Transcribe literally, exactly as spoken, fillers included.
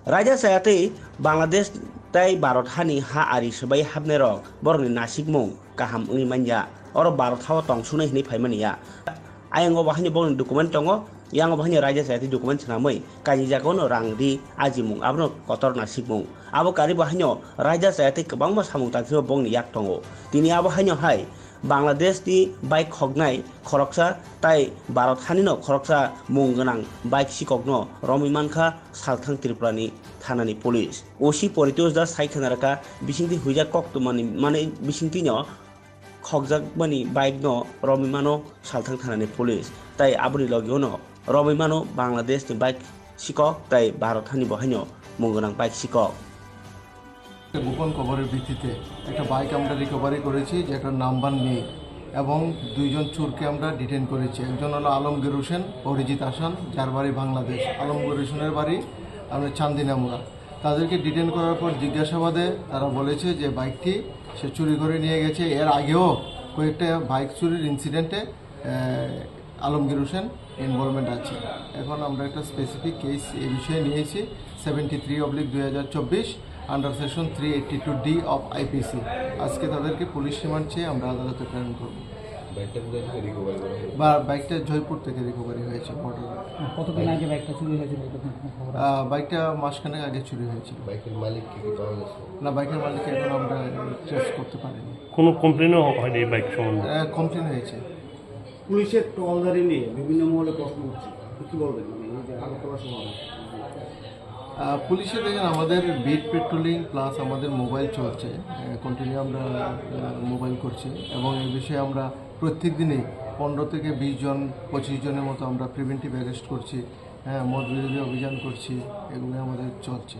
Raida chayatwi Bangladesh tai Bharat hani ha ari swbai hapnairok borokni nasikmung kaham wngwi manya. Oro Bharat hao tong sunai hinwi phaimani ya. Ayang obo haino borokni document tongo, yang obo haino raida chayatwi document swnamwi kainwi jagao no rang ri ajimung, abono kotor nasikmung. Abo karibo haino raida chayatwi kwbangma samung tangsibo borokni yak tongo. Tini abo haino hai Bangladesh ni bike khoknai khoroksa tai Bharat hani no khoroksa mung gwnang bike sikok no romwi mankha salthang Tripura ni thana ni police. O C Paritosh Das sai khna rwkha bisingtwi huijak koktwma ni mane bisingtwi no khokjakmani bike no romwi mano salthang thana ni police tai aboni logi o no romwi mano Bangladesh ni bike sikok tai Bharat hani bo haino mung gwnang bike sikok. গোপন খবরের ভিত্তিতে একটা বাইক আমরা রিকভারি করেছি, যেটার নাম্বার নেই, এবং দুইজন চোরকে আমরা ডিটেন করেছি। একজন হলো আলমগীর হোসেন, অরিজিৎ আসান, যার বাড়ি বাংলাদেশ। আলমগীর হোসেনের বাড়ি আমরা চান্দিনামুড়া। তাদেরকে ডিটেন করার পর জিজ্ঞাসাবাদে তারা বলেছে যে বাইকটি সে চুরি করে নিয়ে গেছে। এর আগেও কয়েকটা বাইক চুরির ইনসিডেন্টে আলমগীর হোসেন ইনভলভমেন্ট আছে। এখন আমরা একটা স্পেসিফিক কেস এ বিষয়ে নিয়েছি, সেভেন্টি থ্রি অবলিক দুই হাজার চব্বিশ, under section three eighty two D of IPC. আজকে তাদেরকে পুলিশ রিমান্ড চেয়ে আমরা আদালতে প্রেরণ করব। বাইকটা কোথায় থেকে রিকভারি করা হয়েছে? বা বাইকটা জয়পুর থেকে রিকভারি হয়েছে বর্ডারে। কতদিন আগে বাইকটা চুরি হয়েছিল এটা কোনো খবর আছে? আহ, বাইকটা মাসখানেক আগে চুরি হয়েছিল। বাইকের মালিককে কি পাওয়া গেছে? না, বাইকের মালিককে এখন আমরা ট্রেস করতে পারিনি। কোনো কমপ্লেনও হয়নি এই বাইক সম্বন্ধে? কমপ্লেন হয়েছে। পুলিশের টহলদারি নিয়ে বিভিন্ন মহলে প্রশ্ন উঠছে, আপনি কি বলবেন? মানে এই যে আগরতলা শহরে আহ, পুলিশে দেখেন, আমাদের বিট পেট্রোলিং প্লাস আমাদের মোবাইল চলছে। কন্টিনিউ আমরা মোবাইল করছি এবং এই বিষয়ে আমরা প্রত্যেক দিনই পনেরো থেকে বিশ জন, পঁচিশ জনের মতো আমরা প্রিভেন্টিভ অ্যারেস্ট করছি। হ্যাঁ, মদ বিরোধী অভিযান করছি। এগুলো আমাদের চলছে।